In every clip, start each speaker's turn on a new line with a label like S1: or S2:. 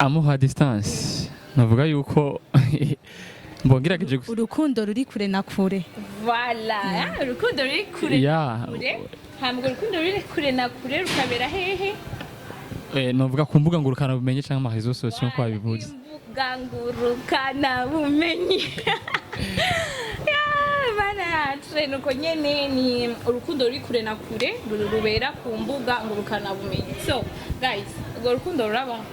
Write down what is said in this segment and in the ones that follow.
S1: Amour à distance, navuga yuko mbongerageje gusa.
S2: Urukundo ruri kure na kure.
S3: Voilà, urukundo ruri kure kure. Hama urwo rukundo ruri kure na kure rukabera hehe?
S1: Novuga ku mbuga ngurukana bumenyi canke ama réseaux sociaux, nkuko babivuze.
S3: Imbuga ngurukana bumenyi. Ya, bana yacu, nuko nyene ni urukundo ruri kure na kure rubera ku mbuga ngurukana bumenyi. So guys, urwo rukundo rurabaho?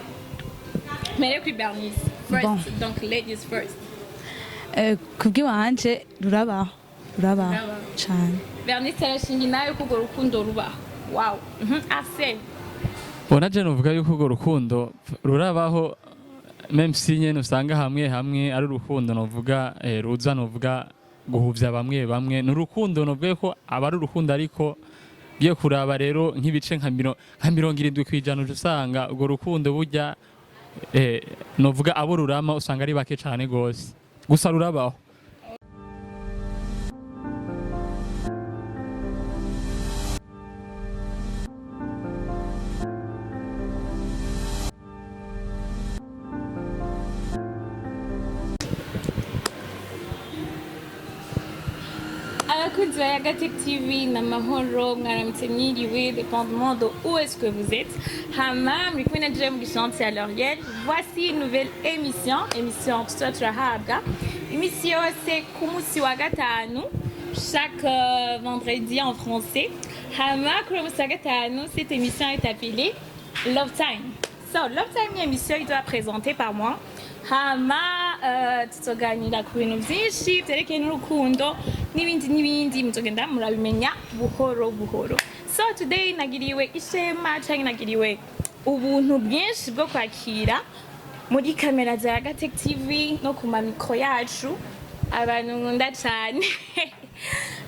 S3: Mere kuri Bernice first.
S2: Bon.
S3: Donc ladies first.
S2: Kubw'iwanje rurabaho, rurabaho.
S3: Rurabaho.
S2: Cane.
S3: Bernice arashinga nawe ko urwo rukundo rubaho. Wow. Arsene?
S1: Bona je novuga yuko urwo rukundo rurabaho, même si nyene usanga hamwe hamwe ari urukundo novuga ruza novuga guhuvya bamwe bamwe. Ni urukundo novuga ko aba ari urukundo, ariko ugiye kuraba rero nk'ibice nka 70% uca usanga urwo rukundo burya novuga abo rurama usanga ari bake cane gose, gusa rurabaho.
S3: Abakunzi ba Yagatec TV, n'amahoro, mwaramutse, mwiriwe, dépendamment de où est-ce que vous êtes. Hama muri kumwe na Jay Mugishanti à l'Oriel. Voici une nouvelle émission, émission tuba turahabwa iminsi yose ku munsi wa gatanu, chaque vendredi en français. Hama kuri uwo munsi wa gatanu, cette émission est appelée Love Time. So Love Time ni émission idoit présentée par moi. Hama tuzoganira ku bintu byinshi byerekeye n'urukundo n'ibindi n'ibindi, muzogenda murabimenya buhoro buhoro. So today nagiriwe ishema canke nagiriwe ubuntu bwinshi bwo kwakira muri kamera za Gatec TV no ku mamikro yacu abantu nkunda cane,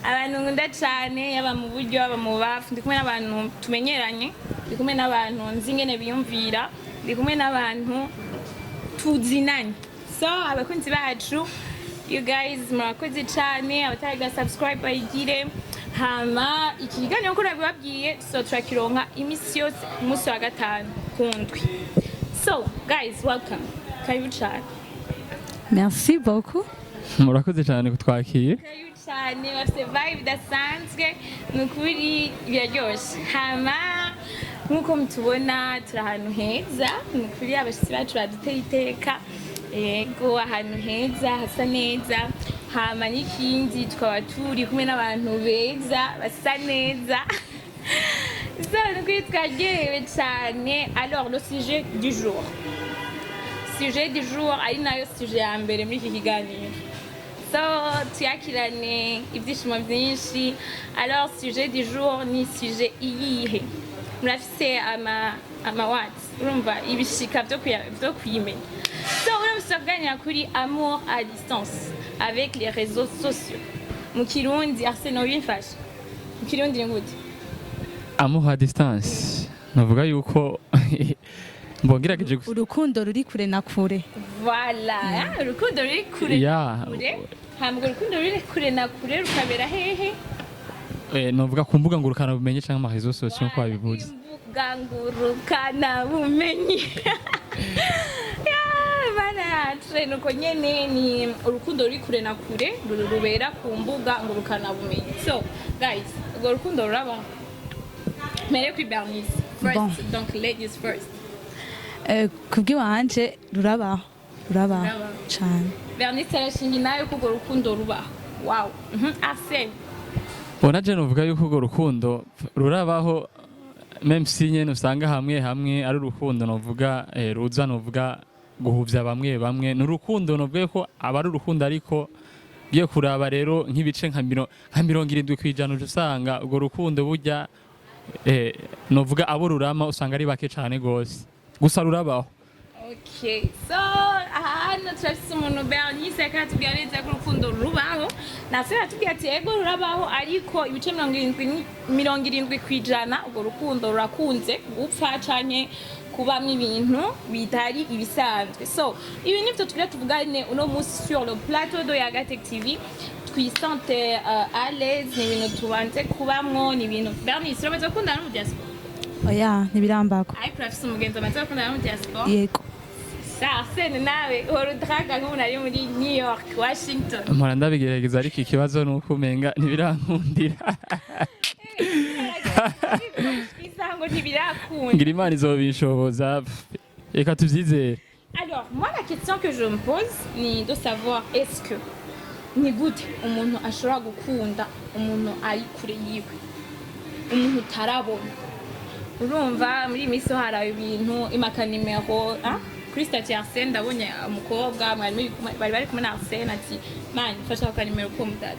S3: abantu nkunda cane, yaba mu buryo, yaba mu bafu. Ndi kumwe n'abantu tumenyeranye, ndi kumwe n'abantu nzi ingene biyumvira, ndi kumwe n'abantu tuzinanye. So abakunzi bacu, you guys murakoze cyane. Abataragira subscribe bayigire. Hama iki kiganiro nkuko nabibabwiye, so turakironka iminsi yose umunsi wa gatanu ku ndwi. So guys, welcome, karibu cyane.
S2: Merci beaucoup.
S1: Murakoze cyane kutwakira.
S3: Karibu cyane. Bafite vibe idasanzwe, ni ukuri biraryoshe. Hama nk'uko mutubona, turi ahantu heza, ni ukuri abashyitsi bacu baduteye iteka. Yego, ahantu heza hasa neza. Hama n'ikindi, tukaba turi kumwe n'abantu beza basa neza. So ni ukuri twaryohewe cyane. Alors le sujet du jour, sujet du jour ari nayo sujet ya mbere muri iki kiganiro, so tuyakirane ibyishimo byinshi. Alors sujet du jour ni sujet iyihe? Murafise ama urumva ibishika byo kuyimenya. So uramutse kuganira kuri amour à distance avec les réseaux sociaux mu Kirundi, Arsene, ubimfashe, mu Kirundi ni gute?
S1: Amour à distance, navuga yuko mbongerageje gusa.
S2: Urukundo ruri kure na kure.
S3: Voilà, urukundo ruri kure kure. Hama urwo rukundo ruri kure na kure rukabera hehe?
S1: Novuga ku mbuga ngurukana bumenyi canke ama réseaux sociaux, nkuko babivuze.
S3: Imbuga ngurukana bumenyi. Ya, bana yacu, nuko nyene ni urukundo ruri kure na kure rubera ku mbuga ngurukana bumenyi. So guys, urwo rukundo rurabaho? Mere kuri Bernice first.
S2: Bon.
S3: Donc ladies first.
S2: Kubw'iwanje rurabaho, rurabaho.
S3: Rurabaho.
S2: Cane.
S3: Bernice arashinga nawe ko urwo rukundo rubaho. Wow. Arsene?
S1: Bona je novuga yuko urwo rukundo rurabaho, même si nyene usanga hamwe hamwe ari urukundo novuga ruza novuga guhuvya bamwe bamwe. Ni urukundo novuga ko aba ari urukundo, ariko ugiye kuraba rero nk'ibice nka 70% uca usanga urwo rukundo burya novuga abo rurama usanga ari bake cane gose, gusa rurabaho.
S3: Okay, so hano turafise umuntu Bernice yariko aratubwira neza ko urukundo rubaho. Natwe aratubwira ati ego rurabaho, ariko ibice 70% urwo rukundo rurakunze gupfa canke kubamwo ibintu bitari ibisanzwe. So ibi nivyo tugira tuvugane uno munsi sur le plateau de Yagatec TV. Twisante à l'aise, ni ibintu tubanze kubamwo, ni ibintu. Bernice, uramaze gukundana no mu diaspora?
S2: Oya, ntibirambako.
S3: Ariko urafise umugenzi amaze gukundana no mu diaspora?
S2: Yego.
S3: Sha Arsene, nawe uhora udraga nk'umuntu ari muri New York, Washington.
S1: Mpora ndabigerageza, ariko ikibazo ni uko umenga ntibirankundira.
S3: Isaha ngo ntibirakunda.
S1: Ngira Imana izobishoboza, reka tuvyizere.
S3: Alors, moi, la question que je me pose ni de savoir est-ce que ni gute umuntu ashobora gukunda umuntu ari kure yiwe, umuntu utarabona? Urumva muri iyi minsi harawe ibintu imaka nimero, ah? Kuri statut ya Arsene ndabonye umukobwa mwari muri bari kumwe na Arsene, ati: "Man, mfasha ka nimero ko mudada."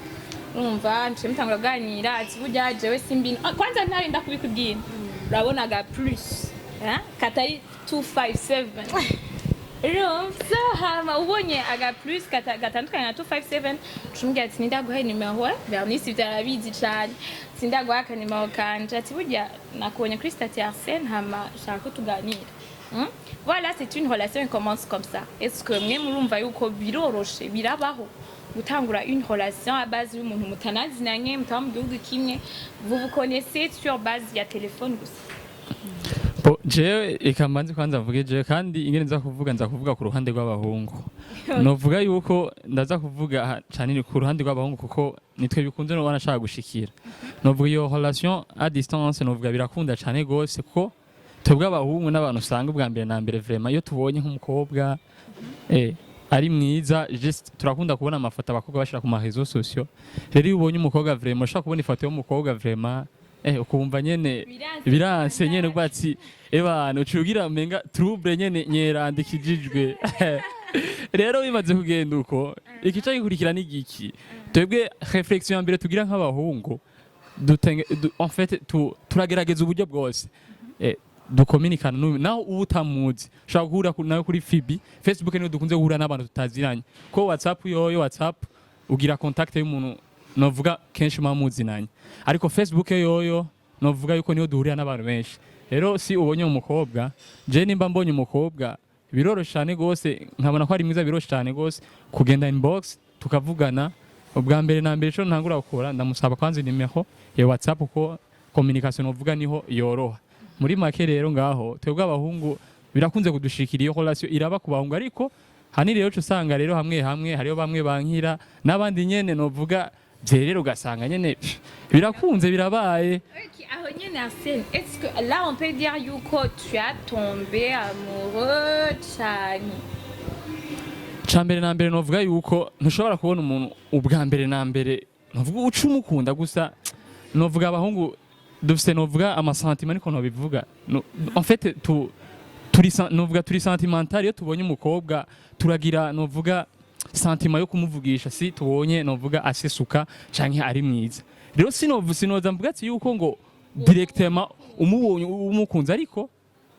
S3: Urumva nciye mutangura kuganira, ati: "Burya jewe simbino." Ah, kwanza ntarinda kubikubwira, urabona ga plus, hein? Katari 257. Urumva, so hama ubonye aga plus gatandukanye na 257, cumubwira ati: "Nindaguha nimero." Bernice ivyo arabizi cane. "Sindaguha akanimero kanje." Ati: "Burya nakubonye kuri statut ya Arsene, hama shaka ko tuganira." Voilà, c'est une relation qui commence comme ça. Est-ce que mwe murumva yuko biroroshe, birabaho gutangura une relation à base y'umuntu mutanazinanye, mutaba mu gihugu kimwe, vous vous connaissez sur base ya téléphone gusa?
S1: Bo, jewe reka mbanze kwanza mvuge jewe, kandi ingene nza kuvuga, nza kuvuga ku ruhande rw'abahungu. Novuga yuko ndaza kuvuga canini ku ruhande rw'abahungu kuko nitwe bikunze no banashaka gushikira. Novuga iyo relation à distance, novuga birakunda cane gose, kuko twebwe abahungu n'abantu usanga ubwa mbere na mbere vraiment iyo tubonye nk'umukobwa ari mwiza, just turakunda kubona amafoto abakobwa bashira ku ma réseaux sociaux. Rero iyo ubonye umukobwa, vraiment ushobora kubona ifoto y'umukobwa, vraiment ukumva nyene
S3: Biranse.
S1: Biranse nyene, ubwo ati ebana ucugira menga trouble nyene nyeranda ikijijwe. Rero bimaze kugenda uko, ikica gikurikira ni giki? Twebwe réflexion ya mbere tugira nk'abahungu, en fait turagerageza uburyo bwose dukominikana naho uba utamuzi. Ushobora guhura nawe kuri FB, Facebook niyo dukunze guhura n'abantu tutaziranye, ko WhatsApp yoyo, WhatsApp ugira contact y'umuntu novuga kenshi muba muzinanye, ariko Facebook yoyo novuga yuko niyo duhurira n'abantu benshi. Rero si ubonye umukobwa, je nimba mbonye umukobwa biroroshe cyane gose, nkabona ko ari mwiza, biroroshe cyane gose kugenda inbox tukavugana. Ubwa mbere na mbere ico ntangura gukora, ndamusaba kwanza nimero ya WhatsApp, ko communication novuga niho yoroha muri make. Rero ngaho twebwe abahungu birakunze kudushikira, iyo relation iraba ku bahungu, ariko hanini rero uca usanga rero hamwe hamwe hariho bamwe bankira n'abandi nyene novuga vyerera, ugasanga nyene pff, birakunze birabaye.
S3: Ok, aho nyene Arsène, est-ce que là on peut dire yuko tu as tombé amoureux cane?
S1: Ca mbere na mbere novuga yuko ntushobora kubona umuntu ubwa mbere na mbere novuga uca umukunda gusa. Novuga abahungu dufise novuga ama sentiments, niko nobivuga. No, en fait turi novuga turi sentimental. Iyo tubonye umukobwa turagira novuga sentiment yo kumuvugisha, si tubonye novuga asesuka canke ari mwiza. Rero sinoza mvuga ati yuko ngo directement umubonye umukunze, ariko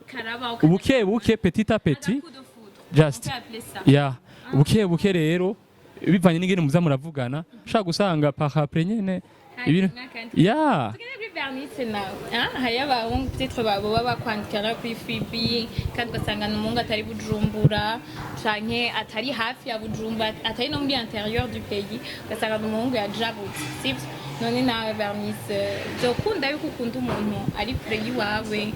S3: Karabaho.
S1: Buke buke, petit à petit.
S3: Coup de foudre.
S1: Just.
S3: On peut appeler ça.
S1: Ya, buke buke rero, bivanye n'ingene muza muravugana, ushaka gusanga par après nyene ibintu
S3: Kandi
S1: ya.
S3: Tugende kuri Bernice nawe, hein? Hariyo abahungu peut-être baba bakwandikira kuri FB, kandi ugasanga ni umuhungu atari Bujumbura canke atari hafi ya Bujumbura, atari no muri intérieur du pays, ugasanga ni umuhungu yajabutse, sivyo? None nawe Bernice, vyokunda yuko ukunda umuntu ari kure y'iwawe,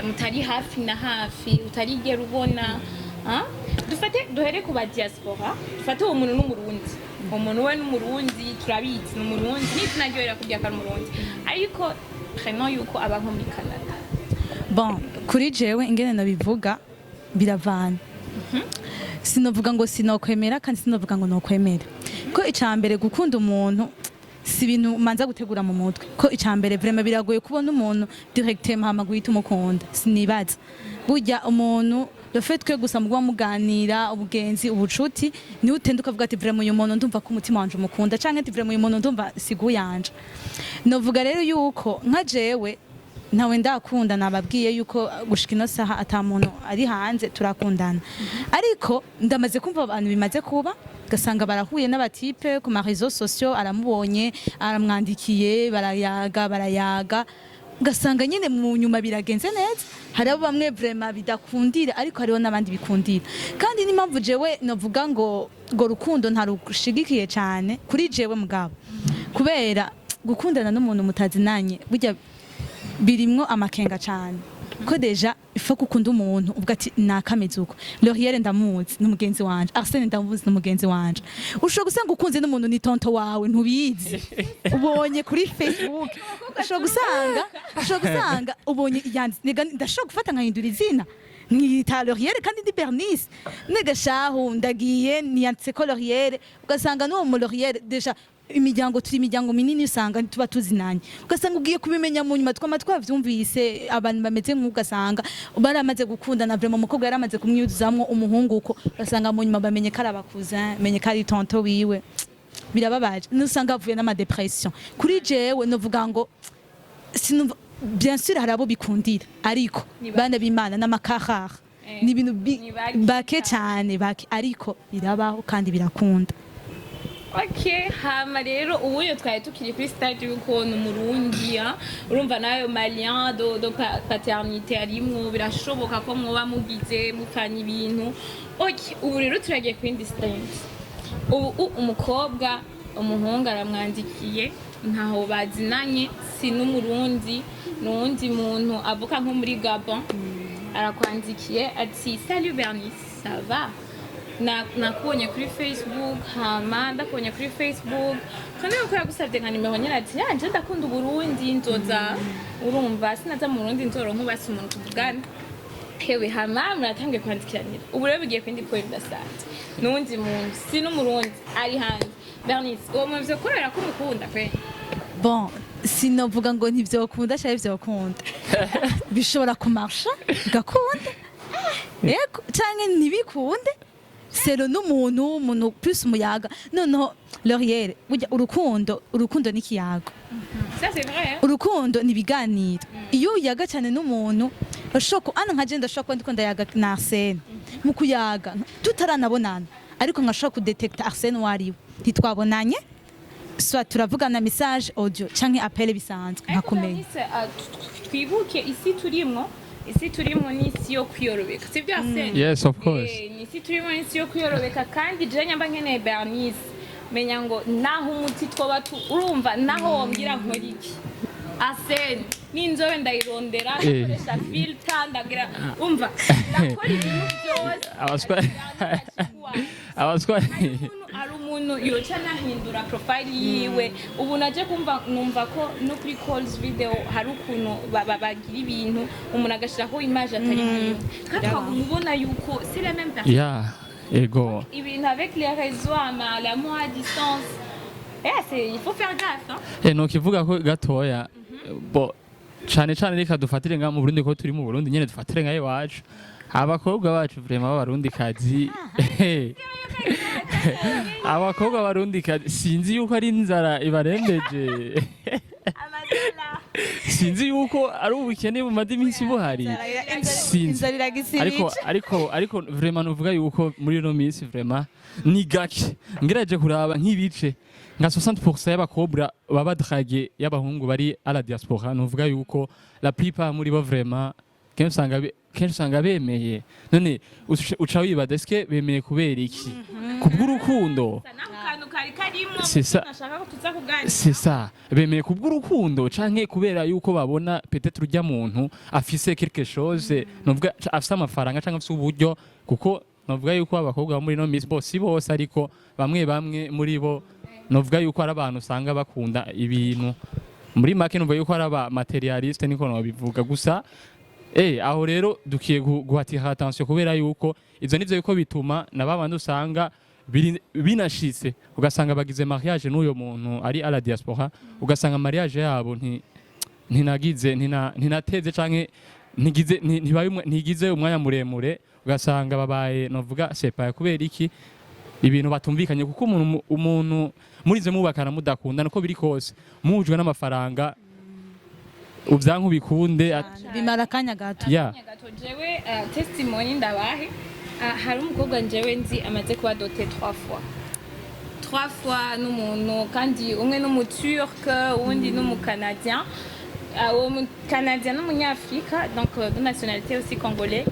S3: mutari hafi na hafi, utarigera ubona, hein? Dufate duhere ku ba diaspora. Dufate uwo muntu n'Umurundi, umuntu we n'Umurundi, turabizi ni Umurundi, n'izina ryiwe rirakubwira ko ari Umurundi, ariko prénom yuko aba nko muri Canada.
S2: Bon, kuri jewe ingene nabivuga biravana. Sinovuga ngo sinokwemera, kandi sinovuga ngo nokwemera, ko icambere gukunda umuntu si ibintu manza gutegura mu mutwe, ko icambere vraiment biragoye kubona umuntu directement hama guhita umukunda. Sinibaza. Burya umuntu, le fait que gusa muguba muganira, ubugenzi, ubucuti, niwe utenda ukavuga ati: "Vraiment uyu muntu ndumva ko umutima wanje umukunda," canke ati: "Vraiment uyu muntu ndumva siguyanje." Novuga rero yuko nka jewe ntawe ndakunda. Nababwiye yuko gushika ino saha ata muntu ari hanze turakundana, ariko ndamaze kumva abantu bimaze kuba, ugasanga barahuye n'aba type ku ma réseaux sociaux, aramubonye, aramwandikiye, barayaga, barayaga, ugasanga nyine mu nyuma biragenze neza. Hariho bamwe vraiment bidakundira, ariko hariho n'abandi bikundira. Kandi n'impamvu jewe novuga ngo rukundo ntarushigikiye cyane kuri jewe mugabo, kubera gukundana n'umuntu mutazinanye burya birimwo amakenga cyane. Ko déjà il faut gukunda umuntu uvuga ati nakameze uko. L'Oriel ndamuzi, ni umugenzi wanje. Arsene ndamuzi, ni umugenzi wanje. Ushobora gusanga ukunze n'umuntu ni tonton wawe, ntubizi, ubonye kuri Facebook. Ushobora gusanga ubonye yanditse nega ndashobora gufata nkahindura izina nkiyita L'Oriel kandi ndi Bernice. Nega shahu ndagiye niyanditse ko L'Oriel, ugasanga n'uwo mu L'Oriel déjà imiryango, turi imiryango minini, usanga tuba tuzinanye, ugasanga ugiye kubimenya mu nyuma. Twama twavyumvise abantu bameze nk'uko, ugasanga baramaze gukundana vraiment, umukobwa yaramaze kumwuzuzamwo umuhungu uko, ugasanga mu nyuma bamenye ko ari aba cousin, menye ko ari tonton wiwe. Birababaje, nusanga avuye n'ama dépression. Kuri jewe novuga ngo sinumva. Bien sûr hari abo bikundira, ariko
S3: Ni bake.
S2: bana b'Imana n'amakarara ni ibintu
S3: Ni bake.
S2: Bake cyane, bake, ariko birabaho kandi birakunda.
S3: Ok, hama rero ubuyo twari tukiri kuri stade y'uko ni Umurundi, ah, urumva nayo ma lien de paternité arimwo, birashoboka ko mwoba mugize mupfanya ibintu. Ok, ubu rero turagiye ku yindi stade. Ubu umukobwa, umuhungu aramwandikiye, ntaho bazinanye, si n'Umurundi, ni uwundi muntu avuka nko muri Gabon. Arakwandikiye ati: "Salut Bernice, ça va? Nakubonye kuri Facebook, hama ndakubonye kuri Facebook kandi yuko yagusabye nka nimero nyine." Ati: "Yanje ndakunda Uburundi, nzoza, urumva sinaza mu Burundi nzoronka ubasi umuntu tuvugana." Hewe, hama muratangiye kwandikiranira. Ubu rero bigiye kwindi point idasanzwe, n'uwundi muntu, si n'Umurundi, ari hanze. Bernice, uwo muntu vyokorera ko umukunda kwe?
S2: Bon, sinovuga ngo ntivyokunda cyangwa vyokunda. Bishobora kumarsha bigakunda, yego, canke ntibikunde selon n'umuntu. Umuntu plus umuyaga noneho L'Oriel, burya urukundo ni ikiyago.
S3: Ça, c'est vrai, hein?
S2: Urukundo ni ibiganiro. Iyo uyaga cyane n'umuntu, bashobora ana nka je ndashobora kuba ndiko ndayaga na Arsene, mu kuyaga tutaranabonana, ariko nkashobora kudetekta Arsene uwo ari we. Ntitwabonanye, soit turavugana message audio canke appel bisanzwe,
S3: Ariko
S2: nkakumenya.
S3: Bernice, twibuke isi turimwo ni isi yo kwiyorobeka, sibyo Arsene?
S1: Yes, of course.
S3: Ni isi turimo, ni isi yo kwiyorobeka. Kandi je nyamba nkeneye Bernice, menya ngo naho umuti twoba tu urumva naho wombwira nkora iki, Arsene n'inzobe ndayirondera, ndakoresha filter, ndagira, umva, ndakora ibintu byose.
S1: Abaswa
S3: Hari umuntu yoca anahindura profile yiwe. Ubu naje kumva numva ko no kuri calls video hari ukuntu bagira ibintu, umuntu agashiraho image atari yiwe, kandi ukaguma ubona yuko c'est la même personne.
S1: Ya, ego.
S3: Ibintu avec les réseaux, ama l'amour à distance, c'est il faut faire gaffe, hein.
S1: Nokivuga ko gatoya bo cane cane, reka dufatire nga mu Burundi, ko turi mu Burundi nyene, dufatire nka iwacu, abakobwa bacu vraiment b'Abarundi kazi, abakobwa b'Abarundi kazi, sinzi yuko ari inzara ibarembeje, sinzi yuko ari ubukene bumaze iminsi buhari, sinzi.
S2: Inzara iragisibica.
S1: Ariko vraiment nuvuga yuko muri ino minsi vraiment ni gake ngerageje kuraba nk'ibice nka 60% y'abakobwa baba dragué y'abahungu bari à la diaspora, nuvuga yuko la plupart muri bo vraiment kenshi usanga bemeye. None uca wibaza: eske bemeye kubera iki? Kubw'urukundo?
S3: Nako kantu kari karimo.
S1: C'est ça.
S3: Nashaka ko tuza kuganira.
S1: C'est ça, bemeye kubw'urukundo canke kubera yuko babona peut-être urya muntu afise quelque chose, novuga afise amafaranga canke afise uburyo, kuko novuga yuko abakobwa bo muri no miss bo si bose, ariko bamwe bamwe muri bo novuga yuko ari abantu usanga bakunda ibintu. Muri make novuga yuko ari aba matérialiste, niko nobivuga gusa. Aho rero dukiye guhatira attention, kubera yuko ivyo nivyo yuko bituma na babandi usanga binashitse ugasanga bagize mariage n'uyo muntu ari à la diaspora, ugasanga mariage yabo ntinagize ntinateze canke ntigize ntibaye ntigize umwanya muremure, ugasanga babaye novuga séparé. Kubera iki? Ibintu batumvikanye, kuko umuntu murize mubakana mudakundana, uko biri kose muhujwe n'amafaranga, uvyanka ubikunde
S2: Bimara akanya gato.
S1: Ya.
S3: Gato jewe testimony ndabahe. Hari umukobwa njewe nzi amaze kuba doté trois fois, trois fois n'umuntu, kandi umwe n'Umuturk, uwundi n'Umucanadien. Uwo Mucanadien n'Umunyafrika, donc de nationalité aussi congolais,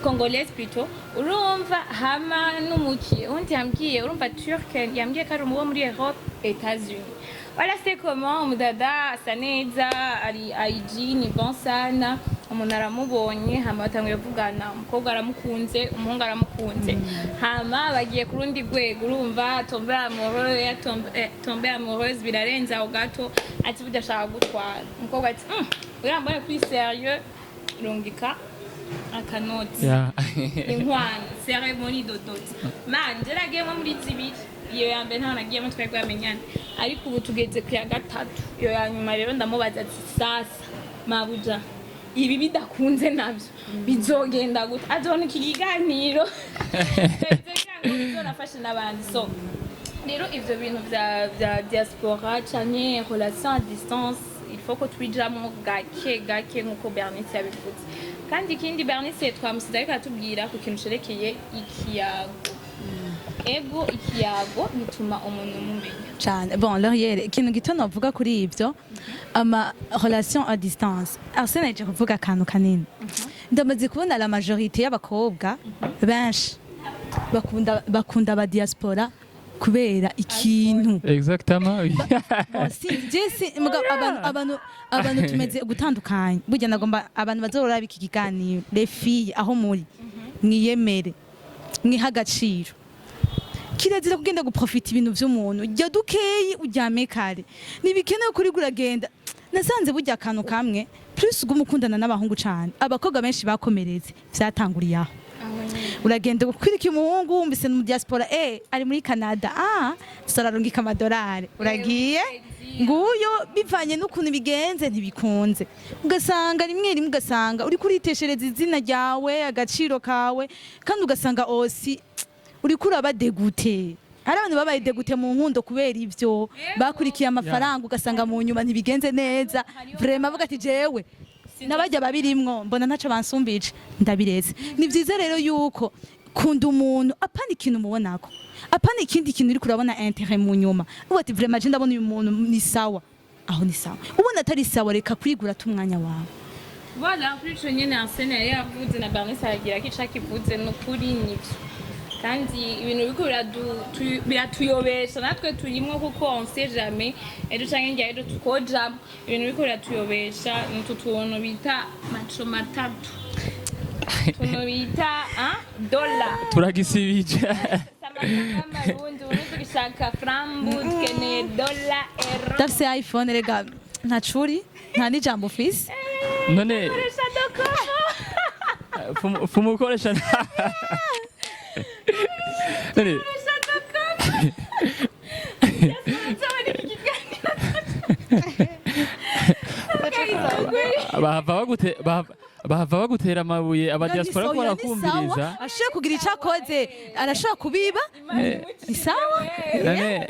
S3: congolaise plutôt, urumva. Hama n'umuki uwundi yambwiye, urumva, Turk, yambwiye ko ari umuwo muri Europe, États-Unis. Voilà, c'est comment umudada asa neza, ari IG ni bon sana. Umuntu aramubonye, hama batanguye kuvugana, umukobwa aramukunze, umuhungu aramukunze, hama bagiye ku rundi rwego. Urumva, tombe amoureux ya tombe amoureuse, birarenze aho gato, ati burya ashaka gutwara. Umukobwa ati: uriya mbone kuri sérieux, rungika akanoti, inkwano, cérémonie de dot." Man, je nagiyemo muri zibiri. Iyo ya mbere ntaho nagiyemo, twari bwamenyane, ariko ubu tugeze ku ya gatatu, iyo ya nyuma. Rero ndamubaza ati: "Sasa mabuja, ibi bidakunze navyo bizogenda gute?" Azobona iki kiganiro ngo bizonafashe n'abandi. So rero ivyo bintu vya diaspora canke relation à distance, il faut ko twijamwo gake gake, nkuko Bernice yabivuze. Kandi ikindi, Bernice twamusize ariko aratubwira ku kintu cerekeye ikiyago. Ego, ikiyago bituma umuntu mumenya.
S2: Cyane. Bon, Laurier, ikintu gito navuga kuri ibyo ama relation à distance, Arsene aje kuvuga akantu kanini. Ndamaze kubona la majorité y'abakobwa benshi bakunda aba diaspora kubera ikintu.
S1: Exactement, oui.
S2: Bon, si je si mugabo abantu tumeze gutandukanye. Burya nagomba abantu bazorora iki kiganiro, les filles aho muri, mwiyemere, mwiha agaciro. Kirazira kugenda guprofita ibintu vy'umuntu. Jya dukeyi, uryame kare, ntibikenewe kuri uragenda. Nasanze burya akantu kamwe plus uguma ukundana n'abahungu cane, abakobwa benshi bakomeretse vyatanguriye aho. Uragenda gukwirika umuhungu, wumvise mu diaspora, ari muri Canada, sorarungika amadolari, uragiye nguyo. Bivanye n'ukuntu bigenze, ntibikunze, ugasanga rimwe rimwe ugasanga uri kuriteshereza izina ryawe, agaciro kawe, kandi ugasanga osi uriko uraba dégoûté. Hari abantu babaye dégoûté mu nkundo kubera ivyo bakurikiye amafaranga, ugasanga mu nyuma ntibigenze neza. Vraiment avuga ati: "Jewe n'abajya babirimwo mbona ntaco bansumbije, ndabireze." Ni vyiza rero yuko kunda umuntu apana ikintu umubonako, apana ikindi kintu uriko urabona intérêt mu nyuma. Uba ati: "Vraiment je ndabona uyu muntu ni sawa." Aho ni sawa. Ubona atari sawa, reka kwigura ata umwanya wawe.
S3: Voilà, kuri ico nyene Arsene yari yavuze na Bernice aragira ko ico akivuze ni ukuri, nivyo. Kandi ibintu biriko biratuyobesha, natwe turimwo, kuko on sait jamais ejo canke hirya ejo tukojamwo. Ibintu biriko biratuyobesha ni utu tuntu bita macho matatu, utuntu bita dola.
S1: Turagisibije.
S3: Amafaranga y'Amarundi, ubu tugishaka frambu, dukeneye dola, euro.
S2: Udafise iPhone rega ntacuri, nta n'ijambo ufise.
S1: None
S3: Koresha Docomo.
S1: Fumu ukoresha none.
S3: Koresha Docomo. Nzabona iki kiganiro.
S1: Bahava bagutera amabuye aba diaspora ko barakumviriza.
S2: Ashobora kugira icyo akoze, arashobora kubiba, ni sawa.
S1: None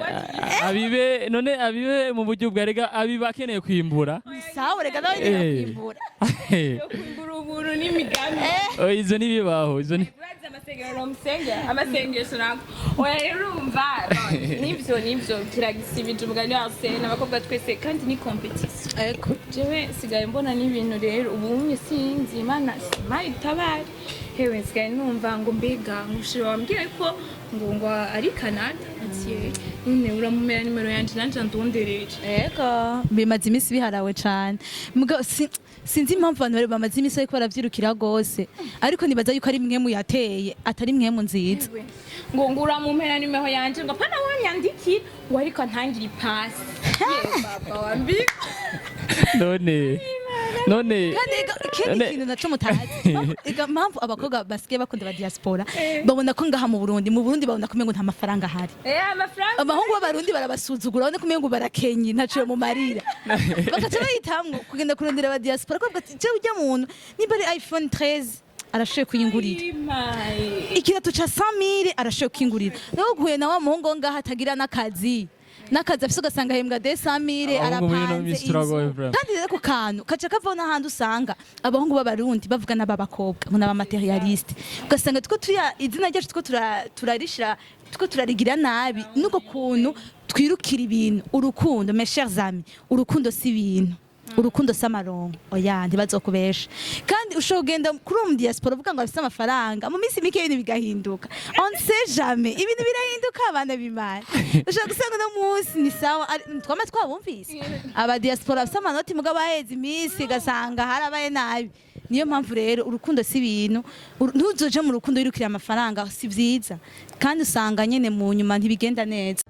S1: abibe, none abibe mu buryo bwa rega abiba akeneye kwimbura.
S2: Ni sawa, rega nawe kwimbura.
S3: Yo kwimbura ubuntu n'imigambi.
S1: Oh, izo ntibibaho, izo ni
S3: Urazi amasengero musengera, amasengesho nako oya. Rero urumva, nivyo kiragisibije umugani wa Arsene, abakobwa twese kandi ni compétition.
S2: Ego.
S3: Jewe nsigaye mbona n'ibintu rero ubu unye, sinzi, Imana Imana itabare. Hewe, nsigaye numva ngo mbega ngushira wambwiye ko ngo ari Canada, ati: "Eh, none uramumera nimero yanje nanje ndondereje."
S2: Ego, bimaze iminsi biharawe cane. Mugabo sinzi impamvu abantu bari bamaze iminsi bariko baravyirukira gose, ariko nibaza yuko ari mwe muyateye, atari mwe mu nziza.
S3: Ewe, ngo uramumpera nimero yanje, ngo pana wanyandikira, ngo ariko antangira ipasi ye baba wambika.
S1: None
S2: Kandi ikindi kintu naco mutazi. Ega mpamvu abakobwa basigaye bakunda ba diaspora, babona ko ngaha mu Burundi babona ko umengo nta mafaranga ahari.
S3: Eh, amafaranga.
S2: Abahungu b'Abarundi barabasuzugura, babona ko umengo barakenye, ntaco mumarira, bakaca bahitamwo kugenda kurondera aba diaspora, ko bavuga ati: "Jewe ujya muntu nimba ari iPhone 13 arashoboye kuyingurira, ikirato ca 100,000 arashoboye kuyingurira." Nawe guhuye na wa muhungu wo ngaha atagira n'akazi afise, ugasanga ahembwa 200,000,
S1: Abahungu muri ino
S2: arapanze
S1: minsi turagoye,
S2: inzu.
S1: vraiment.
S2: Kandi rero ku kantu kaca kavaho n'ahandi usanga abahungu b'Abarundi bavuga n'ab'abakobwa ngo n'aba matérialiste, ugasanga two tuya izina ryacu two turarishira, two turarigira nabi nuko kuntu twirukira ibintu. Urukundo, mes chers amis, urukundo si ibintu, urukundo si amarongo. Oya, ntibazokubesha. Kandi ushobora kugenda kuri uwo mu diaspora uvuga ngo afise amafaranga, mu minsi mike ibintu bigahinduka. On sait jamais, ibintu birahinduka, abana b'Imana. Ushobora gusanga uno munsi ni sawa, twama twabumvise aba diaspora bafise amanoti, mugabo baheze iminsi ugasanga harabaye nabi. Niyo mpamvu rero urukundo si ibintu, ntuzoje mu rukundo wirukira amafaranga, si vyiza, kandi usanga nyene mu nyuma ntibigenda neza.